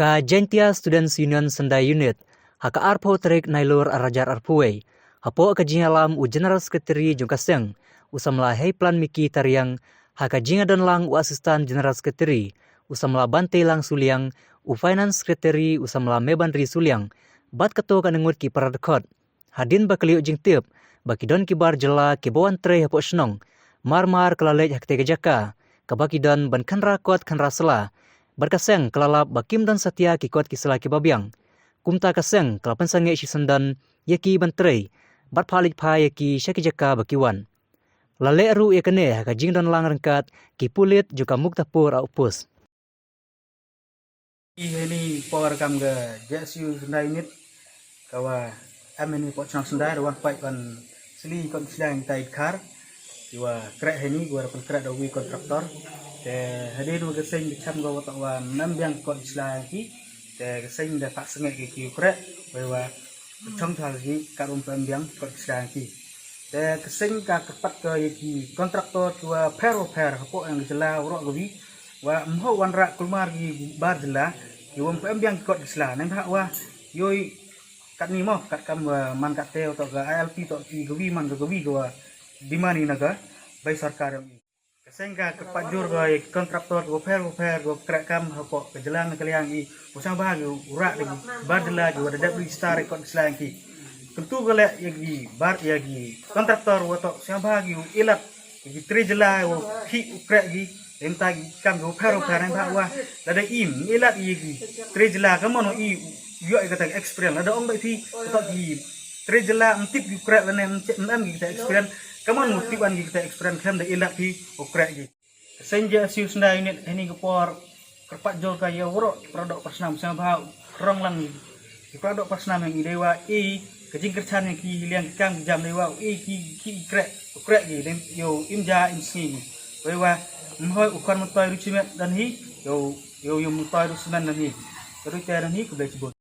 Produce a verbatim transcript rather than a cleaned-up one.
Ka Jaintia Students Union Sendai Unit, ha ka arphew tarik Nailur arhajar arphew wei, hapoh ka jingïalam u General Secretary jong ka seng, u samla Heiplan Miki Tariang, ha ka jingïadon lang u Assistant General Secretary, u samla Banteilang Suliang, u Finance Secretary, u samla Mebanri Suliang, bad kato katne ngut ki para dkhot. Hadien ba ki la ïoh jingtip ba ki don ki bar jylla kiba wan trei hapoh shnong, mar mar ki la leit ha katei ka jaka kaba ki don ban khynra kot khynra sla, bad ka seng ka la lap ba kim don satia ki kot ki sla kiba biang. Kumta ka seng ka la pynsangeh shisyndon ïa ki ban trei bad phah leit phah ïa ki sha ki jaka ba ki wan. La leh ruh ïa kane ha ka jingdon lang ryngkat ki pulit jong ka Muktapur Outpost. Ïa kane por kam ka J S U Sendai Unit, ka wa em ïa kane por shnong Sendai, da wan pait wan sli kot sla ïa kitai dkhar. Ki wa kreh ïa kane, ki wa da pynkreh da uwei u contractor. Te hadien wa ka seng ka cham ka wa toh wa ym em biang kot sla ïa ki. Te ka seng da phah sangeh ïa ki u kreh, wei wa chong thal ki, kat um pynbiang kot sla ki. Te ka seng ka kyrpad ka ïa ki contractor ki wa pher wa pher hapoh ïa ka jylla waroh kawi, wa ym hok wanrah kulmar ki bar jylla ki wa ym pynbiang kot sla. Nang hak wa ïoh katne mo, kat kam wa man katte toh ka I L P toh ki kawi man ka kawi ka wa demand ïa na ka bai sorkar ïa. Ka seng ka kyrpad jur ka ïa ki contractor ka wa pher wa pher ka wa kreh kam hapoh ka jylla na ka liang ki, wa sngewbha ki u rah da ki bar jylla ki wa da dep register kot sla ïa ki. Kyntu ka leh ïa ki bar ïa ki contractor wa toh sngewbha ki u ilat ïa ki tre jylla wa khih u kreh ki. Ynda ki kam ki wa pher wa pher nang hak wa lada im ilat ïa ki tre jylla ka mon wa i ïoh ïa kata ka experience, lada ong ba phi toh ki tre jylla ym tip ki u kreh lane ym em ki kata experience, ka mon wa tip wan ki kata experience khlem da ilat phi u kreh ki. Ka seng J S U Sendai Unit ha kane ka por kyrpad jur ka ïa waroh ki para doh para snam sngewbha rong lang ki para doh para snam ïa ngi dei wa i ka jingkyrchan ïa ki liang ki kam ki jam dei wa i ki ki kreh u kreh ki dei ïoh im ja im sngi. Wei wa ym hoi u khon myntoi ruh cement don hi, ïoh ïoh ïoh myntoi ruh cement don hi. Ka ruh te don hi, khublei shibun.